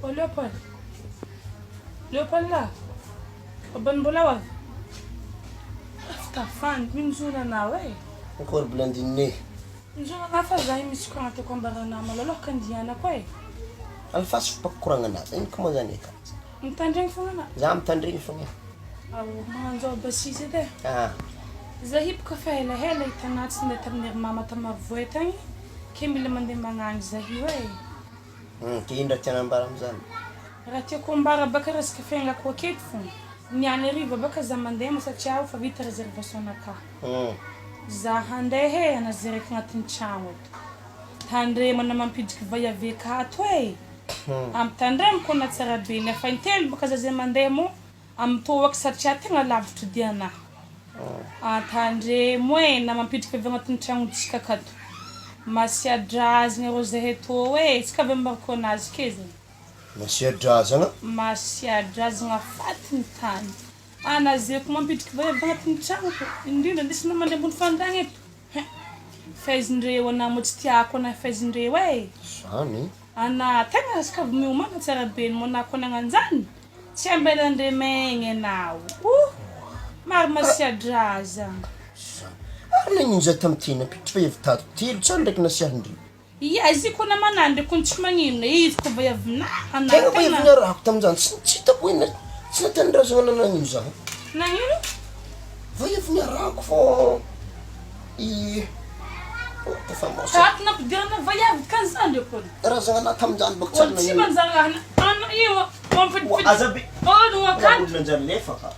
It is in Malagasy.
Ô Léopold! Léopold lah! Babany mbola ao avy? Avy tafandry, minjona anao e! Akory Blandine e! Minjona anah fa za io misy koragna tiako ambara anah malôha aloha ka andianako e! Alefaso fopako koragna anah, ino ko ma zany e ka? Mitandregny fogna anah? Za mitandregny fogna e! Ao, magnanjao basisa edy e! Ah! Za hipoka fa helahela hitanah tsy nandeha tamin'ny ry mama ta Marovoay tagny ke mila mandeha magnagny za io e! Hum, ke ino raha tiana ambara amizany? Raha tiako ambara baka resaka fiaignako aketo fogna, niany hariva baka za mandeha moa satria aho fa vita reservation nakahy. Hum. Za handeha e, anazereko agnatin'ny tragno ato. Tandremana mampidriky vaiavy akato e! Ampitandremiko ana tsara be, nefa intelo baka za zay mandeha moa Amin'ny toaka satria tegna lavitry dia anah. Antandremo e, na mampiditra avy agnatin'ny tragnontsika akato. Masiadrazagna rô zahay tô e, tsika avy ambarako anazy ke zany. Masiadrazagna? Masiadrazagna fatin'ny tany. Ana zay ko mampidriky vay avy agnatin'ny tragnoko, indrindra indesinao mandeha ambony fandragna eto. Hein! Faizindreo anah moa tsy tiako anah faizindreo e! Zany? Anah tegna azoko avy miomana tsara be ny monako nagnanjany tsy ambelandre maigny anao oh! Maro masiadrazagna. Zany. Ary nagnino zah tamin'ity nampiditra fa efa tato telo tsara ndraiky nasiahandreo. Ia izy koa namana ndre kony tsy magnino e izy koa vaiavina anah Tegna vaiavy niarahako tamin'izany tsy tsy hitako hoe na- tsy natanindrazagna na nagnino zah. Nagnino? Vaiavy niarahako fô i oh tafamosa. Tato nampidirana vaiavy kan'izany ndre kony. Razagna anah tamin'izany bôka tsy Olo ary tsy nagnino. manjary raha ana io Oa aza be. Olo Raha olo nanjary lefa ka.